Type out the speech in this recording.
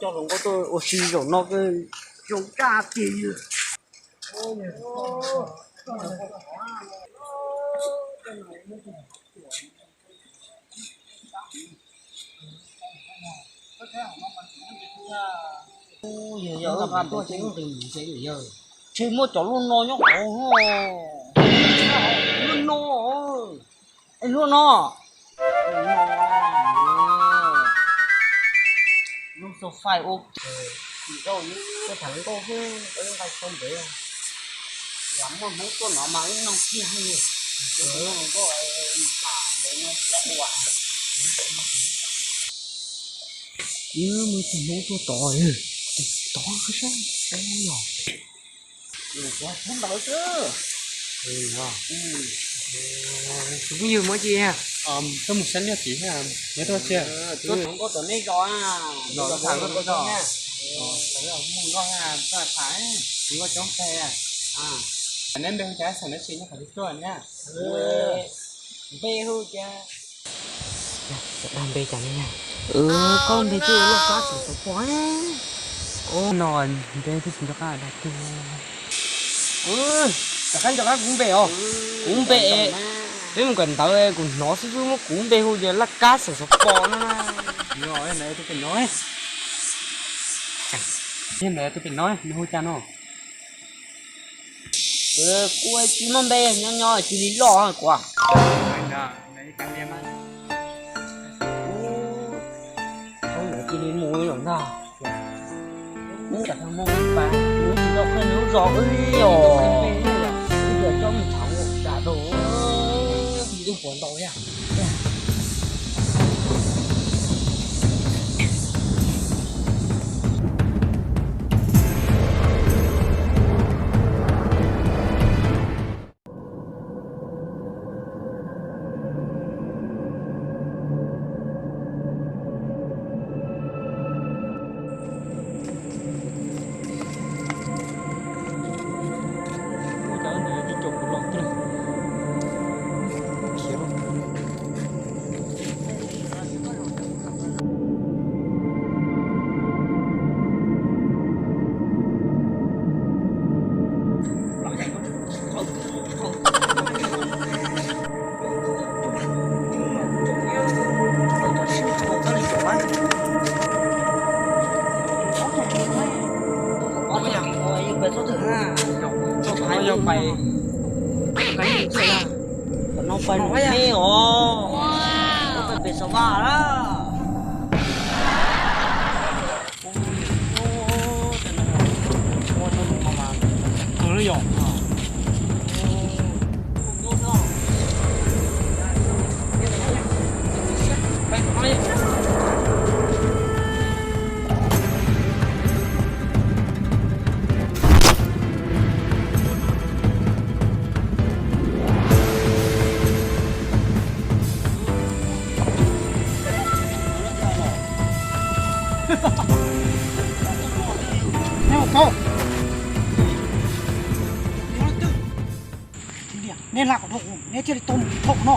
Hluas nkauj tuaj ua si zaum no zoo nkauj tiag li. Yog, yog, yog, yog, ntshe muab cov lub no nyob hauv, lub no, es lub no, lub xo fai ua, tsis tau, tuaj tham nkauj xwb, nqa xyoo ntev. Lam muaj hmoob tuaj no mas wb noog kiag li. Tus hluas nkauj tham ntev no lawm ua. Ib muaj ib tug hmoob tuaj tod, tod saib yog. Kuv hmoob ntawd xwb. Tus phooj ywg muab ci, koj mus saib nyob tid, nyob tuaj tsiag. Tuaj tham nkauj tom nej zos, nej zos tham nkauj, mus nkauj tham, txiv ua coob kawg. Neb npe hu cas, xeem neb tsis nyob qhov twg tuaj na? Npe hu cas? Dag npe cas ne? Koj npe twb ua laj kab xeem Xov Pos. No npe twb tsis nco qab dag kiag. Rov qab nco qab kuv npe os. Kuv npe, peb mus kawm ntawv kuv hnov xib fwb muab kuv npe hu tias laj kab xeem Xov Pos no na. Yog, tus pem no, tus pem no nws hu cas no? Kuv tsis muaj npe, nyob nyob cia li loj kuv. Cia li mus lawm ntag. Mus tsis tau qhov lub zos wb li os. Wb yuav coj mus thaum tsam rau tus puav ntau thiab. Ua cas ntawd cov kuv los twg khiav lawm. Yog pais, no pais nram me os, pais pem Xov Vaj lawm. Nej hla kom dhau, neb thiaj li tau mus thaum no.